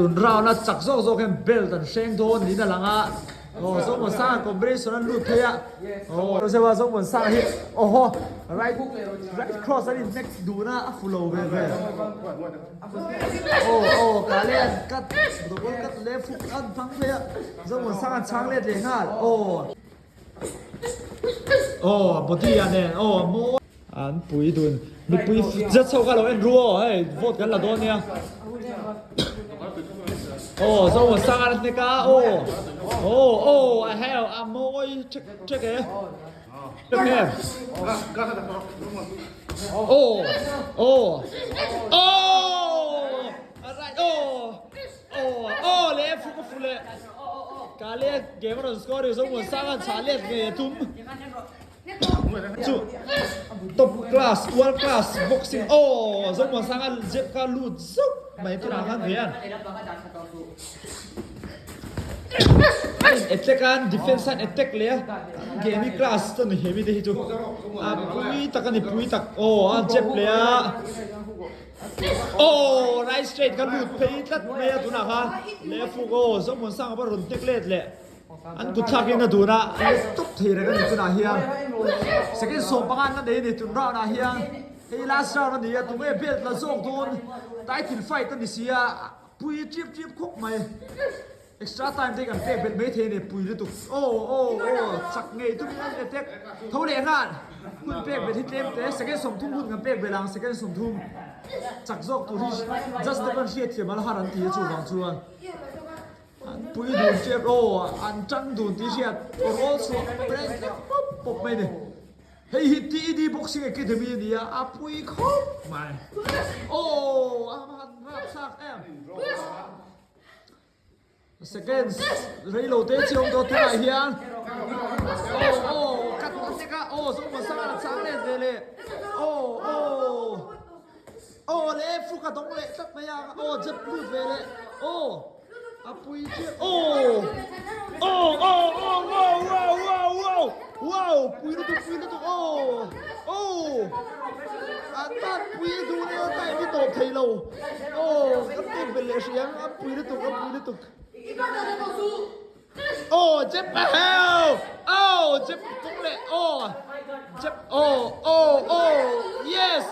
Tun round a chak zawk zawk hian belt an hreng dawn niin a lang a, aw Zomuansanga combination an lut phei a, aw Josewa Zomuansanga hi awhaw right right cross an in hnek dun a, a fu lo ve ve, aw aw kale an cut double cut leh fuk an hmang phei a, Zomuansanga an chhang let leh nghal aw. Aw body ah nen aw a mawi. An pui dun mipui zet chho kha lo en ru aw hei vote kan la dawn nia. Aw Zomuan sang an hnek a aw aw aw a hel a mawi ṭhek ṭhek e. Ṭhek em. Aw aw aw a right aw aw aw le fuk a fu leh. Ka let game a rawn score i Zomuan sang an chhah let ngei a tum chu top class world class boxing aw Zomuan sang a zep kha lut zauh mai tunah khan ve an attack an defense an attack leh a game hi class chuan ni he mite hi chu a pui tak a ni pui tak aw a jab leh a. Aw right straight kha lut phei tlat mai a tunah khan leh fuk aw Zohmun sang a rawn tek let leh an kut thlak in a dun a a let tawp thei reng a ni tunah hian second 15 an la nei a ni tun round ah hian hei last round a ni a tunge belt la zawk dawn title fight a ni si a pui chip chip khawp mai. Extra time te kan pek belh mai thei a ni pui lutuk aw aw aw chak ngei tum in an attack tho leh nghal hun pek belh hi tlem te second 30 hun kan pek belh ang second 30 chak zawk tur hi just te pawn hriat thiam a la har an ti a chuvang chuan an pui dun tep aw an tang dun tih hriat aw rawl chhuah brand hlek pawp pawp mai a ni. Hei hi TED Boxing Academy a ni a, a pui khawp mai. Aw a han rapthlak em. Seconds rei lo te chi awm tawh tunah hian aw aw cut a tek a aw Zohma sang a chang let ve leh aw aw aw le fuk a dawng leh tlat mai a aw jab lut ve leh aw a pui chiah aw aw aw aw wow wow wow wow wow pui lutuk pui lutuk aw aw an tan pui duh nia time hi tawp thei lo. Aw ka pek belh leh hri ang a pui lutuk a pui lutuk aw jep a heu aw jep tung leh aw jep aw aw aw yes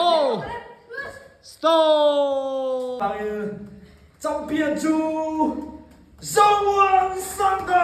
aw stop champion chu Zomuan Sangha.